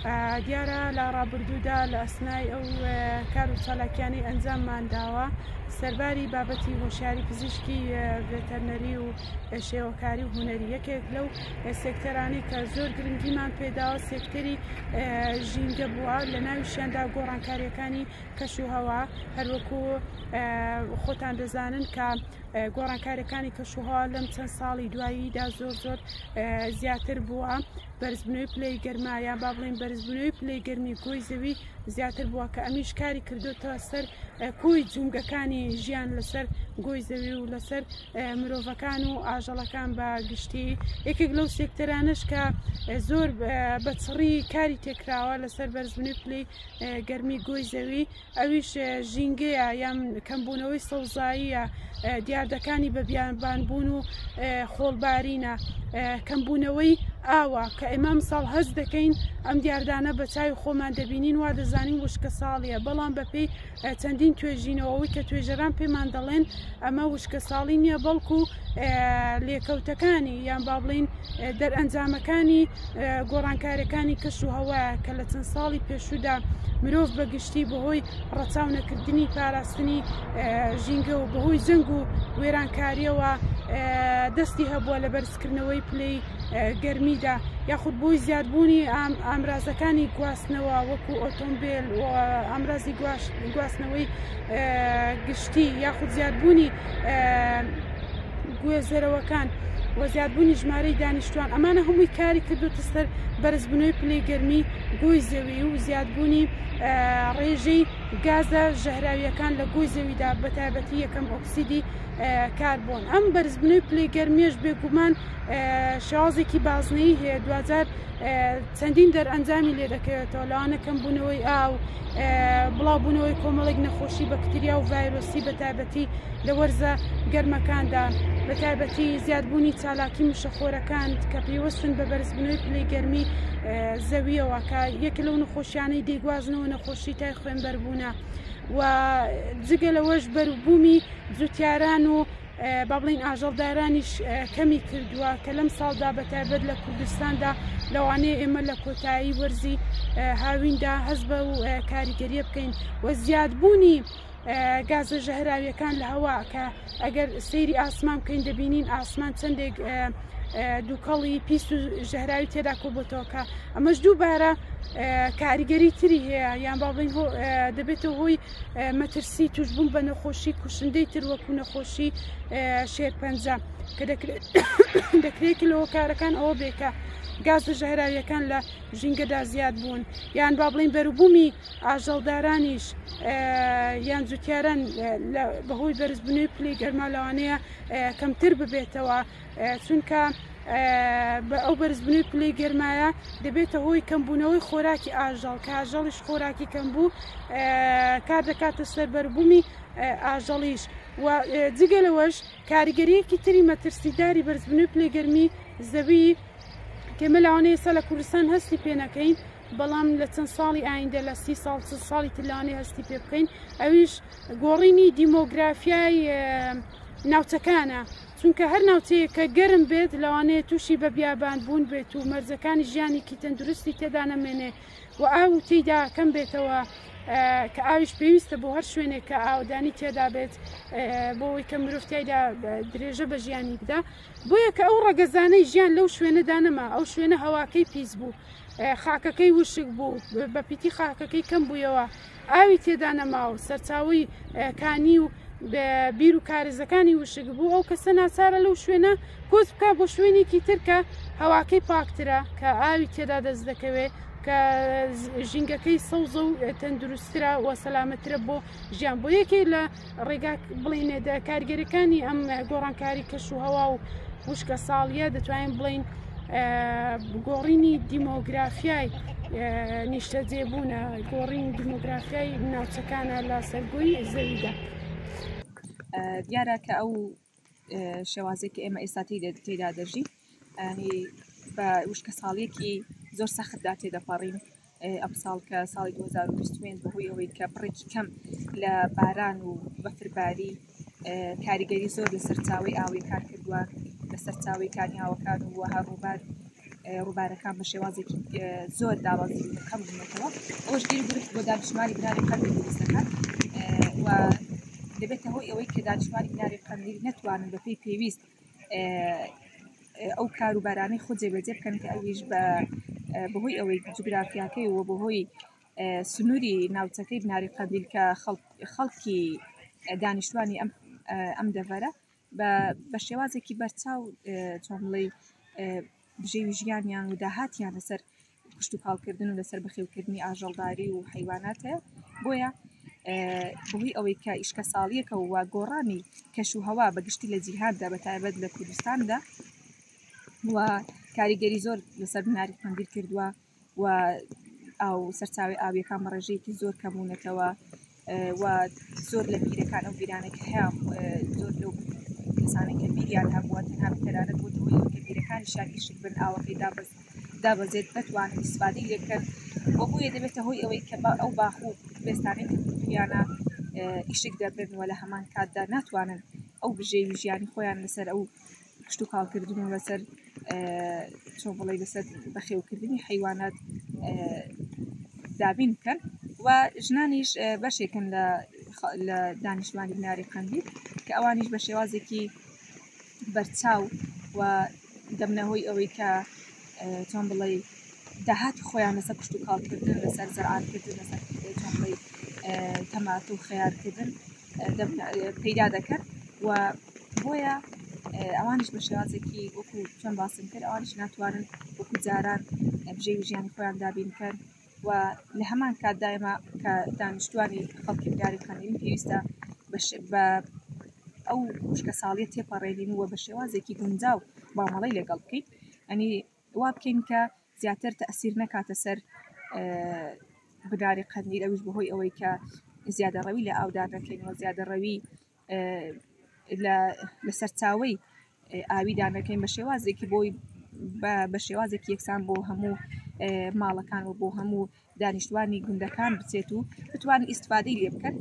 دیارە لە ڕابردوودا لە ئەسنای ئەو کار و چالاکیانەی ئەنجاممان داوە سەرباری بابەتی هۆشیاری پزیشکی ڤێتەرنەری و شێوەکاری و هونەری یەکێک لەو سێکتەرانەی کە زۆر گرنگیمان پێداوە سێکتەری ژینگە بووە لە ناویشیاندا گۆڕانکاریەکانی کەش و هەوا هەروەکو خۆتان دەزانن کە گۆڕانکاریەکانی کەش و هەوا لەم چەند ساڵی دواییدا زۆر زۆر زیاتر بووە بەرزبوونەوەی پلەی گەرما یان با بڵێین بەرزبوونەوەی پلەی گەرمی گۆی زەوی زیاتر بووە کە ئەمیش کاری کردوتە سەر کۆی جومگەکانی ژیان لەسەر گۆی زەوی و لەسەر مرۆڤەکان و ئاژەڵەکان بە گشتی یەکێک لەو سێکتەرانش کە زۆر بە چڕی کاری تێکراوە لەسەر بەرزبوونەوەی پلەی گەرمی گۆی زەوی ئەویش ژینگەیە یان کەمبوونەوەی سەوزاییە، دیاردەکانی بە بیابانبوون و خۆڵبارینە، کەمبوونەوەی ئاوە کە ئێمە ئەمساڵ هەست دەکەین ئەم دیاردانە بە چاوی خۆمان دەبینین وا دەزانین وشکە ساڵیە بەڵام بەپێی چەندین توێژینەوەەوەی کە توێژەران پێمان دەڵێن ئەمە وشکە ساڵی نییە بەڵکو لێکەوتەکانی یان با بڵین دەرئەنجامەکانی گۆڕانکاریەکانی کەش و هەوایە کە لە چەند ساڵی پێشوودا مرۆڤ بە گشتی بەهۆی ڕەچاو نەکردنی پاراستنی ژینگە و بەهۆی جەنگ و وێرانکاریەوە دەستی هەبووە لە بەرزکردنەوەی پلەی گەرمیدا یاخود بۆی زیادبوونی ئامرازەکانی گواستنەوە وەکو ئۆتۆمبیل و ئامرازی گواستنەوەی گشتی یاخود زیادبوونی گوێزەرەوەکان و زیادبوونی ژمارەی دانیشتوان ئەمانە هەمووی کاری کردوتە سەر بەرزبوونەوەی پلەی گەرمی گۆی زەوی و زیادبوونی ڕێژەی گازە ژەهراویەکان لە گۆی زەویدا بە تایبەتی یەکەم ئۆکسیدی کاربۆن ئەم بەرزبوونەوەی پلەی گەرمیش بێگومان شێوازێکی بازنەیی هەیە دواجار چەندین دەرئەنجامی لێ دەکەوێتەوە لەوانە کەمبوونەوەی ئاو بڵاوبوونەوەی کۆمەڵێک نەخۆشی بەکتریا و ڤایرۆسی بە تایبەتی لە وەرزە گەرمەکاندا بە تایبەتی زیادبوونی چالاکی مشەخۆرەکان کە پەیوەستن بە بەرزبوونەوەی پلەی گەرمی زەویەوە کە یەک لەو نەخۆشیانەی دەیگوازنەوە نەخۆشی تای خوێنبەربوونە و جگە لەوەش بەروبوومی جوتیاران و با بڵین ئاژەڵدارانیش کەمی کردووە کە لەم ساڵدا بە تایبەت لە کوردستاندا لەوانەیە ئێمە لە کۆتایی وەرزی هاویندا هەست بە و کاریگەریە بکەین و زیادبوونی گازە ژەهراویەکان لە هەوا کە ئەگەر سەیری ئاسمان بکەین دەبینین ئاسمان چەندێک دووکەڵی پیس و ژەهراوی تێدا کۆبتەوە کە ئەمەش دووبارە کاریگەری تری هەیە یان با بڵین دەبێتە هۆی مەترسی توشبوون بە نەخۆشی کوشندەی تر وەکو نەخۆشی شێرپەنجە کە دەکرێت لە هۆکارەکان ئەوە بێ کە گازە ژەهراویەکان لە ژینگەدا زیاد بوون یان با بڵین بەروبوومی ئاژەڵدارانیش یان جوتیاران بەهۆی بەرزبوونەوەی پلەی گەرما لەوانەیە کەمتر ببێتەوە چونکە ئەو بەرزبوونەوەی پلەی گەرمایە دەبێتە هۆی کەمبوونەوەی خۆراکی ئاژەڵ کە ئاژەڵیش خۆراکی کەم بوو کار دەکاتە سەر بەربوومی ئاژەڵیش و جگە لەوەش کاریگەریەکی تری مەترسیداری بەرزبوونەوەی پلەی گەرمی زەوی کەمە لەوانەیە ئێستا لە کوردستان هەستی پێ نەکەین بەڵام لە چەند ساڵی ئایندە لە سی ساڵ چ ساڵی تر لەوانەیە هەستی پێ بکەین ئەویش گۆڕینی دیمۆگرافیای ناوچەکانە چونکە هەر ناوچەیەک کە گەرم بێت لەوانەیە تووشی بە بیابان بوون بێت و مەرجەکانی ژیانێکی تەندروستی تێدا نەمێنێ و ئاو تێیدا کەم بێتەوە کە ئاویش پێویستە بۆ هەر شوێنێک کە ئاودانی تێدا بێت بۆ ئەوەی کە مرۆڤ تیایدا درێژە بە ژیانی بدا بۆیە کە ئەو ڕەگەزانەی ژیان لەو شوێنەدا نەما ئەو شوێنە هەواکەی پیس بوو خاکەکەی وشک بوو بە پیتی خاکەکەی کەم بوویەوە ئاوی تێدا نەما و سەرچاوی کانی و بیر و کارێزەکانی وشک بوو ئەو کەسە ناچارە لەو شوێنە کۆچ بکە بۆ شوێنێکی تر کە هەواکەی پاکترە کە ئاوی تێدا دەست دەکەوێت کە ژینگەکەی سەوزە و تەندروسترە و سەلامەترە بۆ ژیان بۆ یەکێ لە ڕێگا بڵێن کاریگەریەکانی ئەم گۆڕانکاری کەش و هەوا و وشکە ساڵیە دەتوانین بڵین گۆڕینی دیمۆگرافیای نیشتەجێبوونە گۆڕینی دیمۆگرافیای ناوچەکانە لە سەرگۆی زەویدا. دیارە کە ئەو شێوازێک کە ئێمە ئێستا تێدا دەژین ینی بە وشکە ساڵیەکی زۆر سەختدا تێدەپەڕین ئەمساڵ کە ساڵی 2025 بەهۆی ئەوەی کە بڕێکی کەم لە باران و بەفرباری کاریگەری زۆر لە سەرچاوەی ئاوی کار کردووە لە سەرچاوەی کانیاوەکان و وەها ڕووبار. ڕووبارەکان بە شێوازێکی زۆر دابەزیون و کەم بوونەتەوە، ئەوەش گیر و گرفت بۆ دانیشتوانی بناری قەندیل دروست دەکات و دەبێتە هۆی ئەوەی کە دانیشتوانی بناری قەندیل نەتوانن بەپێی پێویست ئەو کاروبارانەی خۆ جێبەجێ بکەن کە ئەویش بە بەهۆی ئەوەی جوگرافیاکەی و بەهۆی سنووری ناوچەکەی بناری قەندیل کە خەڵکی دانیشتوانی ئەم ئەم دەڤەرە بە شێوازێکی بەرچاو چۆن بڵێی بژێوی ژیانیان و داهاتیان لەسەر کشتوکاڵکردن و لەسەر بەخێوکردنی ئاژەڵداری و حەیوانات هەیە بۆیە بەهۆی ئەوەی کە ئیشکە ساڵیەکە و گۆڕانی کەش و هەوا بە گشتی لە جیهاندا بە تایبەت لە کوردستاندا و کاریگەری زۆر لەسەر بناری قەندیل کردووە و ئاو سەرچاوی ئاویەکان بە ڕێژەیەکی زۆر کەمبوونەتەوە و زۆر لە بیرەکان ئەو بیرانە کە هەیە زۆر لەو کەسانە کە بیریان هەبووە تەنها تەنانەت بۆ ئەوەی کە بیرەکانیشیان ئیشک بن ئاوەکەی دابەز دابەزێت نەتوانن ئیسفادەی لێ بکەن و بۆیە دەبێتە هۆی ئەوەی کە ئەو باخ و بێستانەی کە کردوویانە ئیشک دەبن و لە هەمان کاتدا ناتوانن ئەو بژێوی ژیانی خۆیان لەسەر ئەو کشتوکاڵکردن و لەسەر چۆن بڵێ لەسەر بەخێوکردنی حەیوانات دابین بکەن و ژنانیش بەشێکن لە لە دانیشتوانی بناری قەندیل کە ئەوانیش بە شێوازێکی بەرچاو و دەبنە هۆی ئەوەی کە چۆن بڵێ داهاتی خۆیان لەسەر کشتوکاڵکردن لەسەر زەرعاتکردن لەسەر چۆن بڵێ تەماتە و خەیارکردن پەیدا دەکەن و بۆیە ئەوانیش بە شێوازێکی وەکو چۆن باسم کرد ئەوانیش ناتوانن وەکو جاران بژێوی ژیانی خۆیان دابین بکەن و لە هەمان کاتدا ئێمە کە دانیشتوانی خەڵکی بناری قەندیلین پێویستە بە ئەو وشکە ساڵیە تێپەڕێنین و بە شێوازێکی گونجاو مامەڵەی لەگەڵ بکەین ئەنی وا بکەین کە زیاتر تەئسیر نەکاتە سەر بناری قەندیل ئەویش بەهۆی ئەوەی کە زیادەڕەوی لە ئاودا نەکەین و زیادەڕەوی لە سەرچاوەی ئاویدا نەکەین بە شێوازێکی بۆی بە شێوازێکی یەکسان بۆ هەموو ماڵەکان و بۆ هەموو دانیشتوانی گوندەکان بچێت و بتوانن ئیسفادەی لێ بکەن.